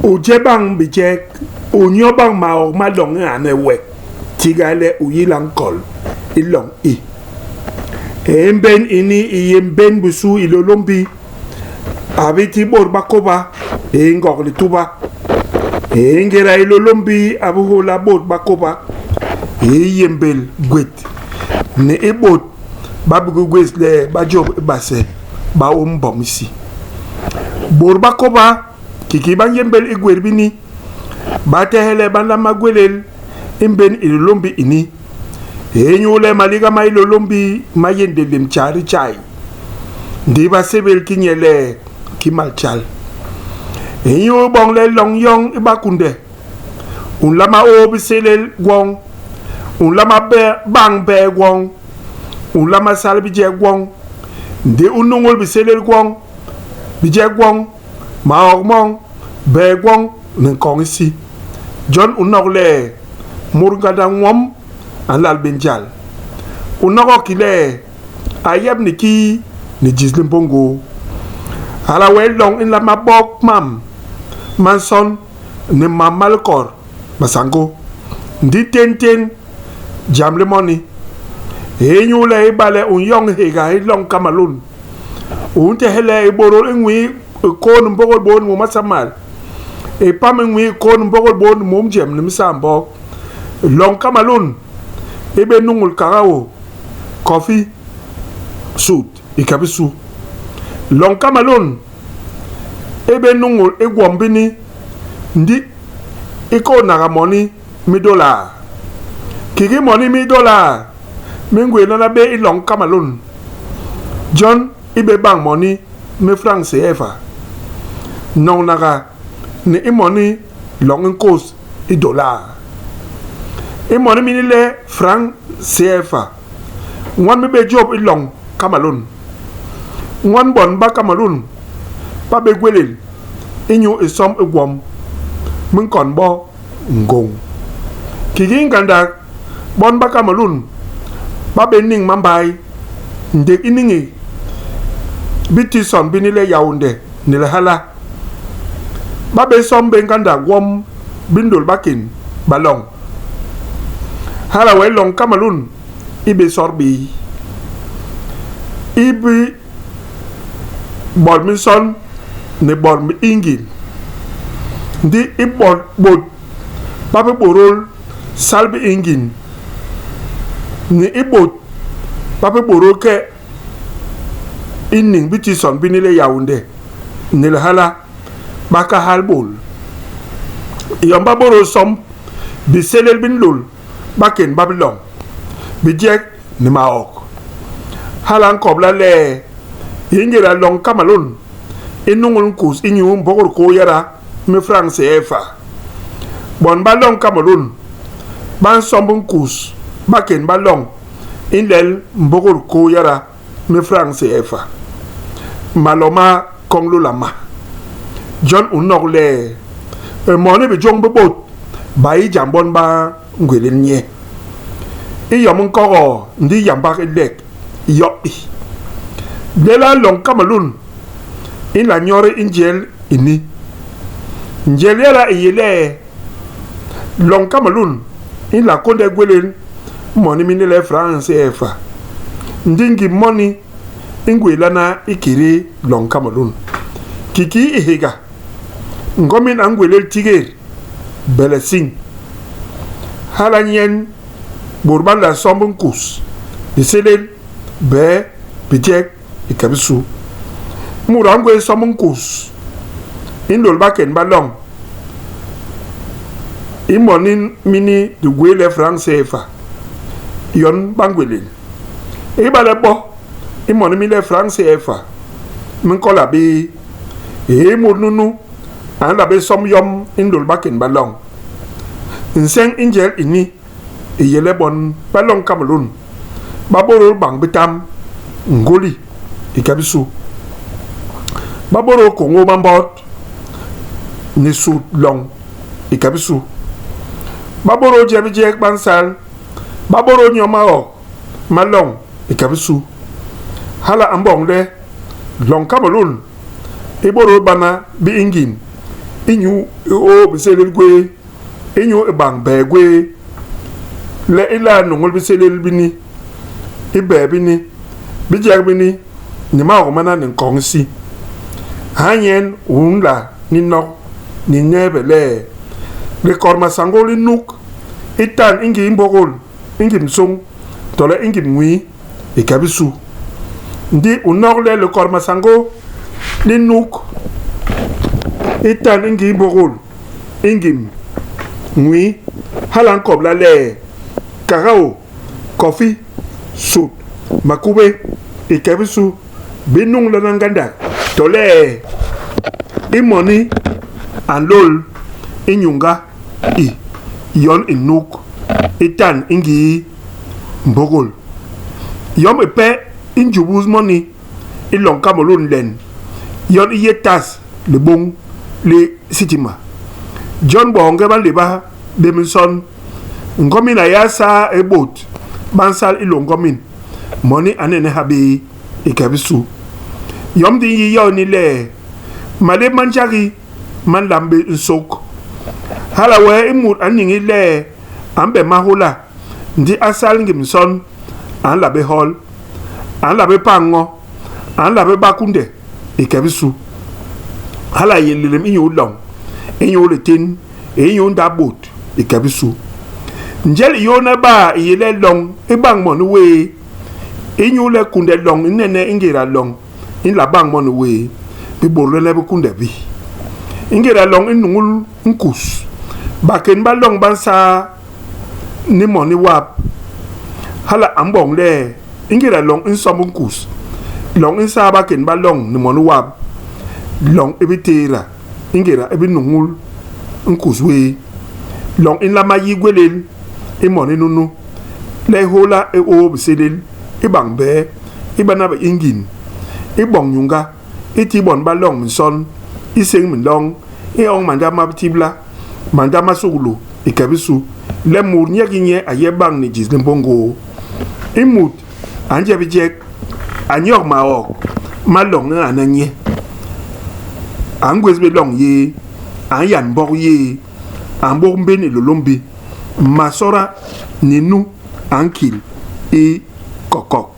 U je bañ bijek, u nyo bañ maok ma loñ i ane we, tiga le u yila nkol i loñ i. I mbén ini i yé mbén bisu Hilôlômbi a bi ti bôt ba kôba i Ngog Lituba. I ngéda Hilôlômbi a bi hôla bôt ba kôba i yémbél gwét ni i bôt ba bi gwés le ba jôp i base ba ôm mbom isi. Bôt ba kôba kiki ba nyémbél i gwét bini, ba tehe le ba nlama gwélél i mbén Hilôlômbi ini. Inyule maliga ma Hilôlômbi ma yé nlélém tjai di tjai, ndi ba sébél ki nye le Kimaltjal. Inyu boñ le loñ yoñ i ba kunde, u nlama ôô bisélél gwoñ, u nlama bañ bee gwoñ, u nlama sal bijek gwoñ, ndi u nuñul bisélél gwoñ, bijek gwoñ, maok moñ, bee gwoñ ni nkoñ isi. Jon u nok le mut ngandak nwom a nlal bé njal. U nogok ki le a yep ni kii ni jis li mbôngôô. Hala wee loñ i nlama bok mam ma nson ni mam ma likot masangô. Ndi téntén jam li moni. Inyule ibale u nyoñ hihéga hi loñ Kamalun, u ntehe le i bôdôl i nwii i kôn mbôgôl bôô ni môm masamal i pam i nwii i kôn mbôgôl bôô ni môm jém ni misaambok, loñ Kamalun i bé nuñul kakaô, kofi, sut i ke bisu. Loñ Kamalun i bé nuñul i gwom bini ndi i kôhnaga moni mi dôlar. Kiki moni mi dôlar mi ngwéélana bé i loñ Kamalun, jon i bé bañ moni mi franc CFA noñnaga ni i moni loñ i nkôs i dôlar. I moni mini le franc CFA nwon mi bé jôp i loñ Kamalun, nwon bon ba Kamalun ba bé gwélél inyu i somb i gwom mi nkon bo ngôñ. Kiki ngandak bon ba Kamerun ba bé niñ mambai, ndék i niñ i bitison bini le Yaoundé ni le hala, ba bé somb bé ngandak gwom bi nlôl bakén ba loñ. Hala wee loñ Kamerun i bé sot bé i bi bol minson ni bol mi ingin. Ndi i bôt ba bi bôdôl sal bi ingin ni i bôt ba bi bôdôl ke i niñ bitison bini le Yaoundé ni le hala, ba kahal bol. I yom ba bôdôl somb, bisélél bi nlôl bakén ba biloñ, bijek ni maok. Hala a nkobla le i ngéda loñ Kamalun i nuñul nkus inyu mbôgôl kôô yada mi franc CFA, bon ba loñ Kamalun ba nsomb nkus bakén ba loñ i nlel mbôgôl kôô yada mi franc CFA. Malo ma koñ lôla ma. Jon u nok le moni bijôñ bi bôt ba yi jam bon ba ngwélél nye. I yom nkogoo ndi yambak i lek yo i. Lelaa loñ Kamerun i nla nyodi i njel ini? Njel yada i yé le loñ Kamerun i nla kônde gwélél moni mini le franc CFA. Ndi ngim moni i ngwéélana ikédé loñ Kamerun. Kiki hihéga, ngomin a ngwélél tiger Blessing. Hala nyen bôt ba nla somb nkus, bisélél, bee, bijek i ke bisu. Mut a ngwés somb nkus i nlôl bakén ba loñ i moni mini di gwé le franc CFA yon ba ngwélél. Ibale bo i moni mi le franc CFA mi nkola bé, i mut nunu a nla bé somb yom i nlôl bakén ba loñ. Nseñ i njel ini i yé le bon ba loñ Kamerun ba bôdôl bañ bitam, ngôli i ke bisu. Ba bôdôl kôñôô mambot ni sut loñ i ke bisu. Ba bôdôl je bijek ba nsal, ba bôdôl nyo maok ma loñ i ke bisu. Hala a mboñ le loñ Kamerun i bôdôl bana biiñgin. inyu i ôô bisélél gwéé, inyu i bañ bee gwéé, le i laa nuñul bisélél bini, i bee bini, bijek bini ni maok mana ni nkoñ isi. Ha nyen u nla ni nok ni neebe le likot masañgô li nuk i tan i ngii mbôgôl, i ngim sôñ tole i ngim nwii i ke bisu. Ndi u nok le likot masañgô li nuk i tan i ngii mbôgôl, i ngim nwii, hala a nkobla le kakaô, kofi, sut, makube i ke bisu bi nuñlana ngandak tole i moni a nlôl i nyuñga i yon i nuk i tan i ngii mbôgôl. Yom ipe i njubus moni i loñ Kamerun len yon i yé tas liboñ li sitima. Jon boñge ba nléba bé minson. Ngomin a yé a saa i bôt ba nsal iloo ngomin, moni a nene ha bé i ke bisu. Yom di nyi yo ini le, malép ma njagi ma nlam bé nsôk. Hala wee i mut a niñ i le a mbe mahôla ndi a sal ngim nson, a nla bé hol, a nla bé pa ño, a nla bé ba kunde i ke bisu. Hala a yé nlélém inyu loñ, inyu litén, inyu ndap bôt i ke bisu. Njel i yôhne baa i yé le loñ i bañ moni wéé inyule kunde loñ i nene i ngéda loñ i nla bañ moni wéé bibôdlene bi kunde bi. I ngéda loñ i nuñul nkus, bakén ba loñ ba nsaa ni moni wap. Hala a mboñ le i ngéda loñ i nsomb nkus, loñ i nsaa bakén ba loñ ni moni wap. Loñ i bi tééda i ngéda i bi nuñul nkus wé. Loñ i nlama yi gwélél i moni nunu le i hôla i ôô bisélél, i bañ bee, i bana bi ingin, i boñ nyuñga, i ti bon ba loñ minson, i séñ minloñ, i oñ mandap ma bitibla, mandap ma suklu i ke bisu, le mut nye ki nye a yep bañ ni jis li mbôngôô. I mut a nje bijek, a nyok maok ma loñ i ane nye, a ngwés bé loñ yéé, a nyan mbok yéé, a mbôk mbén i Hilôlômbi, masoola ni nu a nkil i kokok.